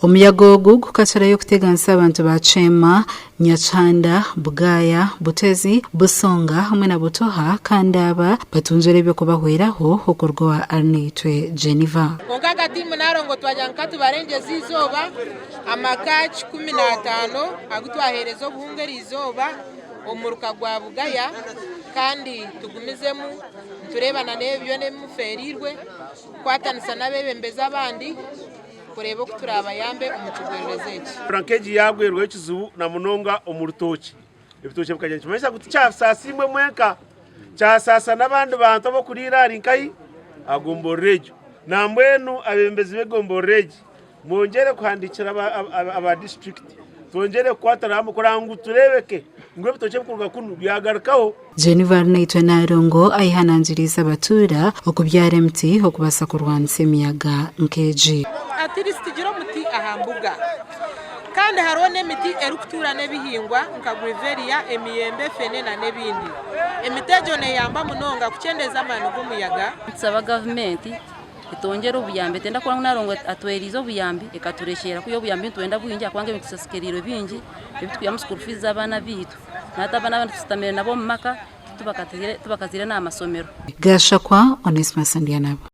Omuyaga ogu gukakirayo kuteganisa abantu ba Kyema, Nyakihanda, Bugaya, Butezi, Busonga hamwe na Butoha kandi aba batungire eby'okubahweraho okuruga owa Arinaitwe Geneva. Kwonka nka tiimu Nalongo twagira ngu katubarengyeze eizooba amaka 15 agu twaheereza obuhunga eriizooba omu muruka gwa Bugaya kandi tugumizemu nitureeba na n'ebi byona ebi mufeereirwe kukwatanisa n'abeebembezi abandi kureeba oku turaabayambe omu kigwererezi eki. Nk'egi yaagwerwaho ekizibu na munonga omu rutookye. Ebitookye bikagira nikimanyisa ngu tikyasaasa imwe mwenka, kyasaasa n'abandi bantu ab'okuriira ahari nkahi? Aha gomborora egyo. Nambwenu abeebembezi b'egomborora egi mwongyere kuhandiikira aba disiturikiti twongyere kukwatira hamwe kureba ngu tureebeke ngu ebitookye ebikuruga kunu byagarukaho. Geneva Arinaitwe Nalongo ayehanangiriize abatuura okubyara emiti okubaasa kurwanisa emiyaga nk'egi. At least gira omuti aha mbuga. Kandi hariho n'emiti erikutuura n'ebihingwa nka greveriya, emiyembe, fene n'ebindi. Emiti egyo neeyamba munonga kukyendeeza amaani g'omuyaga. Nitusaba gavumenti etwongyere obuyambi etenda kuba ngu Nalongo atweriize obuyambi ekaturekyera kwiha obuyambi nitwenda bwingi ahakuba ngu ebitusasikiriire bingi ebitukwihamu school fees z'abaana baitu. Nahati abaana abandi tushutamire nabo omu maka tibakaziire n'aha masomero. Gashakwa Onesmus Ndyanabo.